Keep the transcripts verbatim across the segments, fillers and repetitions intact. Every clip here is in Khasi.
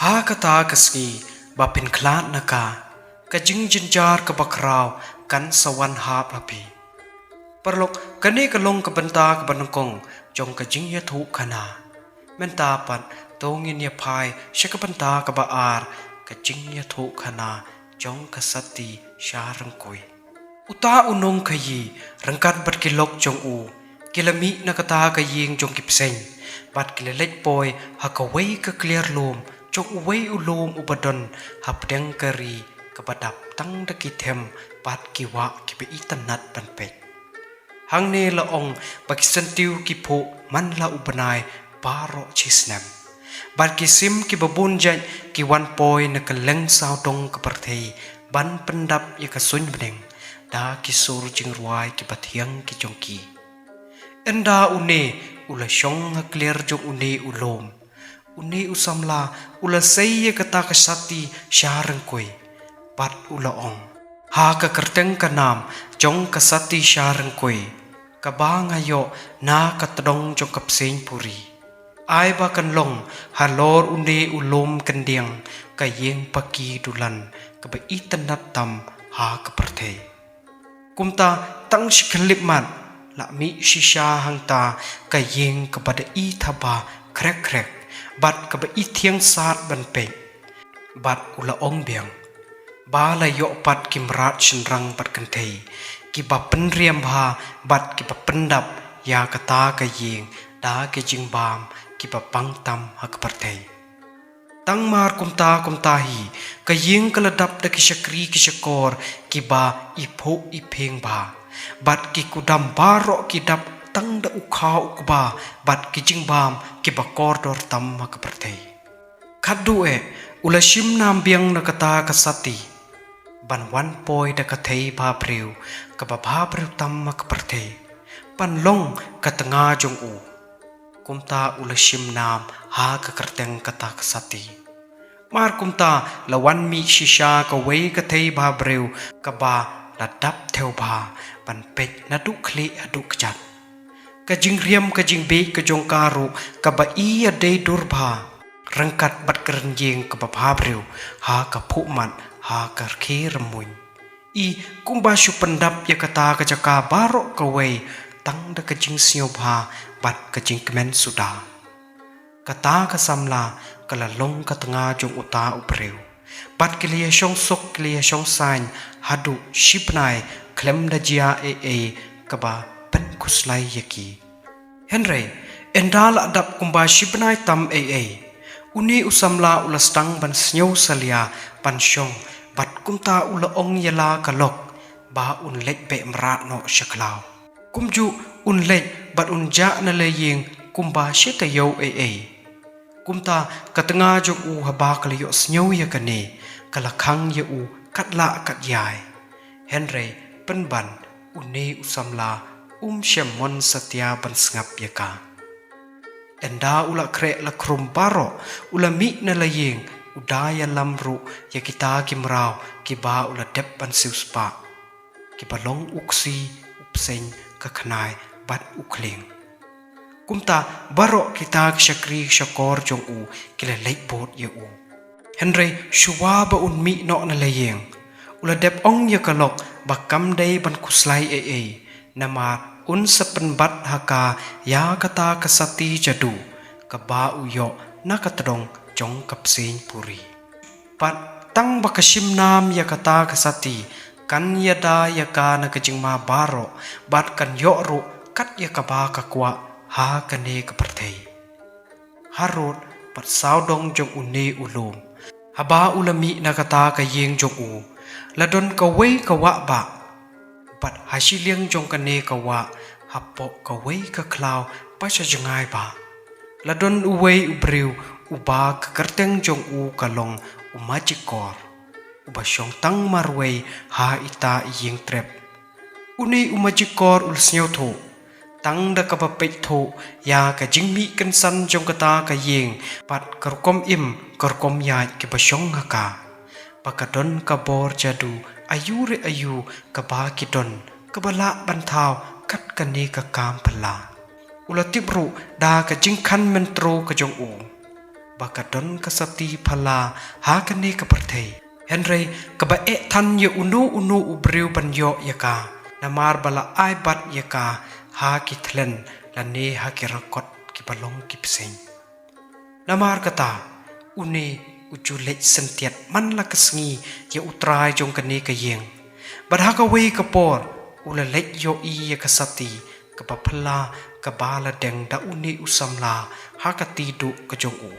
Ha kata ka sngi ba phin khlad na ka, ka jingjynjar kaba khraw kan sa wan hap ha phi. Paralok, kane ka long ka bynta kaba nyngkong jong ka jingïathuhkhana. Mynta pat, to ngin ïa phai sha ka bynta kaba ar, ka jingïathuhkhana jong ka sati sha ryngkui. Uta u nongkhaïi, ryngkat bad ki lok jong u, ki la mih na kata ka ïing jong ki bseiñ, bad ki la leit poi ha kawei ka kliar lum jong uwei u lum uba don hapdeng ka ri kaba dap tang da ki them bad ki wah kiba itynnad ban peit. Hangne la ong ba ki syntiew ki phuh man la u bnai baroh shi snem. Bad ki sim kiba bun jait ki wan poi na kylleng sawdong ka pyrthei ban pyndap ïa ka suiñbneng da ki sur jingrwai kiba thiang ki jong ki. Ynda une u la shong ha kliar jong une u lum, une u samla u la sei ïa kata ka sati sha ryngkui, bad u la ong, ha ka kyrteng ka nam jong ka sati sha ryngkui, kaba nga ïoh na ka tdong jong ka bseiñ puri, ai ba kan long halor une u lum kyndiang ka ïing paki dulan kaba itynnad tam ha ka pyrthei. Kumta, tang shi khyllipmat la mih shisha hangta ka ïing kaba da i thaba khrek khrek bad kaba i thiang sat ban peit. Bad u la ong biang, ba la ïoh pat ki mrad shynrang bad kynthei kiba pynriam bha bad kiba pyndap ïa kata ka ïing da ki jingbam kiba pang tam ha ka pyrthei. Tang mar kumta kumta hi, ka ïing ka la dap da ki shakri ki shakor kiba i phuh i phieng bha, bad ki kudam baroh ki dap tang da u khaw u kba bad ki jingbam kiba kordor tam ha ka pyrthei. Khatduh eh, u la shim nam biang na kata ka sati ban wan poi da ka thei bhabriew kaba bhabriew tam ha ka pyrthei, ban long ka tnga jong u. Kumta u la shim nam ha ka kyrteng kata ka sati. Mar kumta la wan mih shisha kawei ka thei bhabriew kaba la dap thew bha ban peit naduh khlieh haduh kjat. Ka jingriam ka jingbieit ka jong ka ruh kaba i ïadei dur bha ryngkat bad ka rynïeng kaba bhabriew ha ka phuhmat ha ka rkhie rymmuiñ. I kumba shu pyndap ïa kata ka jaka baroh kawei tang da ka jingsngewbha bad ka jingkmen suda. Kata ka samla ka la long ka tnga jong uta u briew. Bad ki la ïa shong suk ki la ïa shong saiñ haduh shi bnai khlem da jia ei ei kaba pynkhuslai ïa ki. Hynrei, ynda la dap kumba shi bnai tam ei ei, une u samla u la sdang ban sngew salia ban shong, bad kumta u la ong ïa la ka lok ba un leit beh mrad noh sha khlaw. Kumjuh un leit bad un jah na la ïing kumba shi taïew ei ei. Kumta ka tnga jong u haba ka la ïohsngew ïa kane, ka la khang ïa u katlah katïai. Hynrei pynban une u samla um shym mon satia ban sngap ïa ka. Ynda u la khreh la khrum baroh, u la mih na la ïing, u da ïalam ruh ïa kita ki mraw kiba u la dep ban siewspah, kiba long u ksi, u bseiñ, ka khnai bad u khlieng. Kumta baroh kita ki shakri shakor jong u ki la leit bud ïa u. Hynrei shuwa ba un mih noh na la ïing, u la dep ong ïa ka lok ba kam dei ban khuslai ei ei, namar un sa pynbat ha ka ïa kata ka sati jadu kaba u ïoh na ka tdong jong ka bseiñ puri. Bad tang ba ka shim nam ïa kata ka sati, kan ïada ïa ka na ka jingma baroh, bad kan ïoh ruh kat ïa kaba ka kwah ha kane ka pyrthei. Harud bad sawdong jong une u lum, haba u la mih na kata ka ïing jong u, la don kawei ka wah bah. Bad ha shiliang jong kane ka wah, hapoh kawei ka khlaw ba sha jngai bah, la don uwei u briew uba ka kyrteng jong u ka long u Majikor, uba shong tang marwei ha ita i ïing trep. Une u Majikor u la sngewthuh, tang da kaba peit thuh ïa ka jingmih kynsan jong kata ka ïing, bad ka rukom im ka rukom ïaid kiba shong ha ka, ba ka don ka bor jadu aiu re aiu kaba ki don, kaba lah ban thaw kat kane ka kam phylla. U la tip ruh da ka jingkhan myntro ka jong u. ba ka don ka sati phylla ha kane ka pyrthei. Hynrei kaba eh than ïa uno uno u briew ban ïoh ïa ka, namar ba la ai bat ïa ka ha ki thlen lane ha ki rakot kiba long ki bseiñ. Namar kata, une u ju leit syntiat man la ka sngi ïa u trai jong kane ka ïing. Bad ha kawei ka por, u la leit ïohi ïa ka sati kaba phylla kaba la deng da une u samla ha ka kti duh ka jong u.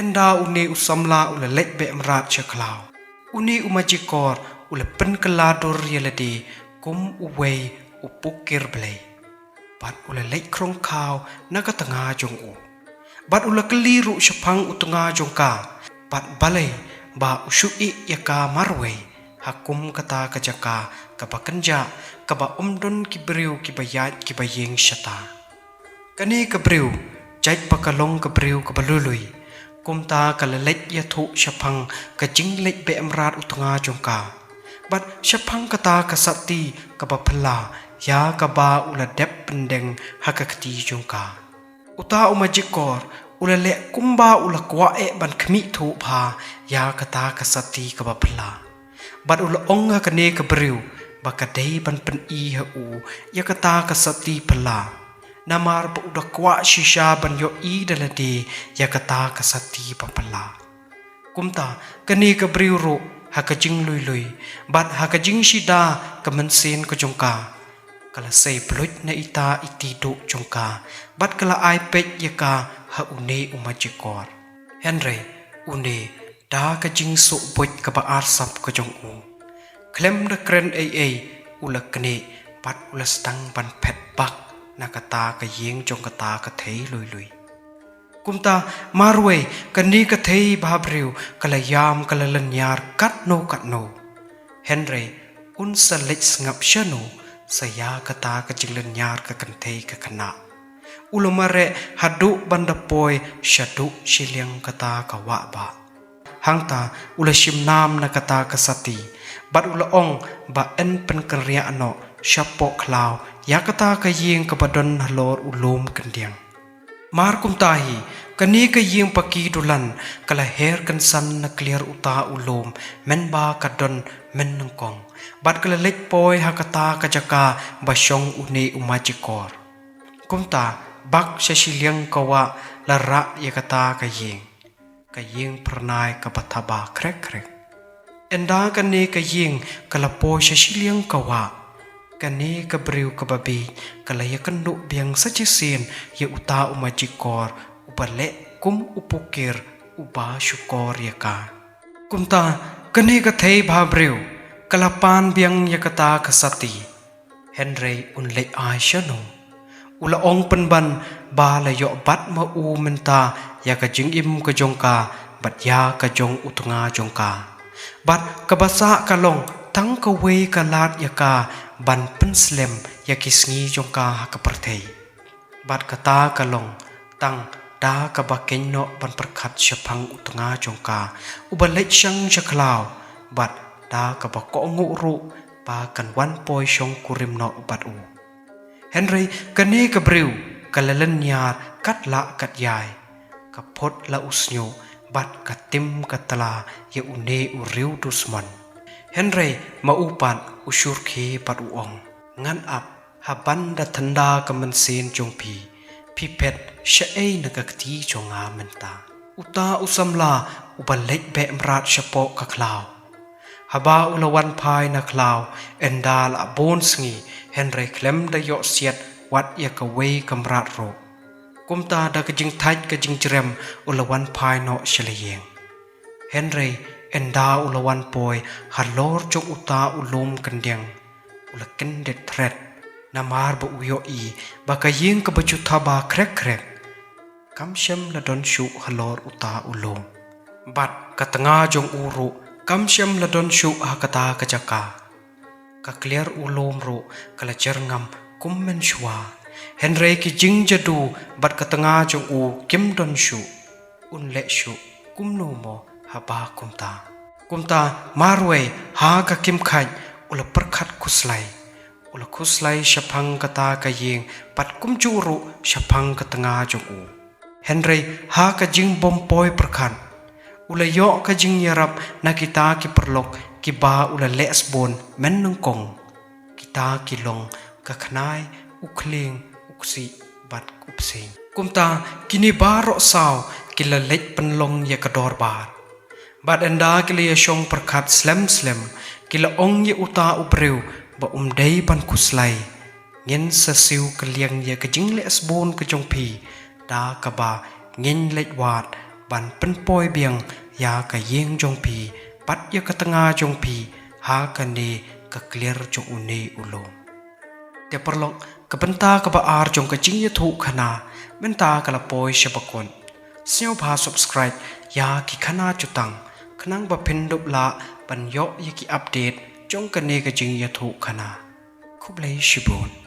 Ynda une u samla u la leit beh mrad sha khlaw, une u Majikor u la pynkylla dur ïa lade kum uwei u pukir blei. Bad u la leit khrong khaw na ka tnga jong u. Bad u la kylli ruh shaphang u tnga jong ka, bad balei ba u shu ïeh ïa ka marwei ha kum kata ka jaka kaba kynjah, kaba ym don ki briew kiba ïaid kiba ïeng shata. Kane ka briew, jait ba ka long ka briew kaba lui lui, kumta ka la leit ïathuh shaphang ka jingleit beh mrad u tnga jong ka, bad shaphang kata ka sati kaba phylla ïa kaba u la dep pyndeng ha ka kti jong ka. Uta u Majikor u la leh kumba u la kwah eh ban khmih thuh bha ïa kata ka sati kaba phylla. Bad u la ong ha kane ka briew ba ka dei ban pyni ha u ïa kata ka sati phylla, namar ba u da kwah shisha ban ïohi da lade ïa kata ka sati ba phylla. Kumta, kane ka briew ruh ha ka jinglui lui bad ha ka jingshida ka mynsiem ka jong ka, ka la sei bluit na ita i kti duh jong ka, bad ka la ai peit ïa ka ha une u Majikor. Hynrei une, da ka jingsuk buit kaba arsap ka jong u, khlem da kren ei ei, u la knieh bad u la sdang ban phet bak na kata ka ïing jong kata ka thei lui lui. Kumta marwei kane ka thei bhabriew ka la ïam, ka la lynñiar katno katno. Hynrei un sa leit sngap shano sa ïa kata ka jinglynñiar ka kynthei ka khynnah. U la mareh haduh ban da poi shaduh shiliang kata ka wah bah. Hangta u la shim nam na kata ka sati, bad u la ong ba yn pynkynriah noh shapoh khlaw ïa kata ka ïing kaba don halor u lum kyndiang. Mar kumta hi, kane ka ïing paki dulan ka la her kynsan na kliar uta u lum, mynba ka don mynnyngkong, bad ka la leit poi ha kata ka jaka ba shong une u Majikor. Kumta, bak sha shiliang ka wah la rah ïa kata ka ïing, ka ïing phyrnai kaba thaba khrek khrek. Ynda kane ka ïing ka la poi sha shiliang ka wah, kane ka briew kaba bieit ka la ïakynduh biang sa shisien ïa uta u Majikor uba leh kum u pukir uba shukor ïa ka. Kumta, kane ka thei bhabriew ka la pan biang ïa kata ka sati. Hynrei un leit ai shano? U la ong pynban ba la ïoh bat ma u mynta ïa ka jingim ka jong ka bad ïa ka jong u tnga jong ka. Bad kaba sah ka long tang kawei ka lad ïa ka ban pynslem ïa ki sngi jong ka ha ka pyrthei. Bad kata ka long tang da kaba khein noh ban pyrkhat shaphang u tnga jong ka uba leit shang sha khlaw, bad da kaba kohnguh ruh ba kan wan poi shongkurim noh bad u. Hynrei kane ka briew ka la lynñiar kat lah kat ïai, ka phut la u shñiuh bad ka tim ka tla ïa une u riew dusmon. Hynrei ma u pat u shyrkhei bad u ong, ngan ap, haba da thynda ka mynsiem jong phi, phi phet shaei na ka kti jong nga mynta? Uta u samla uba leit beh mrad shapoh ka khlaw, haba u la wan phai na khlaw, ynda la bun sngi, hynrei khlem da ïoh siat wat ïa kawei ka mrad ruh. Kumta da ka jingthait ka jingjrem u la wan phai noh sha la ïing. Hynrei ynda u la wan poi halor jong uta u lum kyndiang, u la kyndit thret, namar ba u ïohi ba ka ïing kaba ju thaba khrek khrek kam shym la don shuh halor uta u lum. Bad ka tnga jong u ruh kam shym la don shuh ha kata ka jaka. Ka kliar u lum ruh ka la jyrngam kum mynshuwa, hynrei ki jingjadu bad ka tnga jong u kim don shuh. Un leh shuh kumno mo haba kumta? Kumta marwei ha ka khim khait u la pyrkhat khuslai. U la khuslai shaphang kata ka ïing bad kumjuh ruh shaphang ka tnga jong u. Hynrei ha ka jingbym poi pyrkhat, u la ïoh ka jingïarap na kita ki paralok kiba u la leh sbun mynnyngkong. Kita ki long ka khnai, u khlieng, u ksih bad u bseiñ. Kumta kine baroh saw ki la leit pynlong ïa ka dorbar. Bad ynda ki la ïashong pyrkhat slem slem, ki la ong ïa uta u briew ba um dei ban khuslai: Ngin sa siew kylliang ïa ka jingleh sbun ka jong phi, da kaba ngin leit wad ban pynpoi biang ïa ka ïing jong phi bad ïa ka tnga jong phi ha kane ka kliar jong une u lum. Te paralok, ka bynta kaba ar jong ka jingïathuhkhana mynta ka la poi sha bakut. Sngewbha subscribe ïa ki khana jutang khnang ba phin dup lah ban ïoh ïa ki update jong kane ka jingïathuhkhana. Khublei shibun.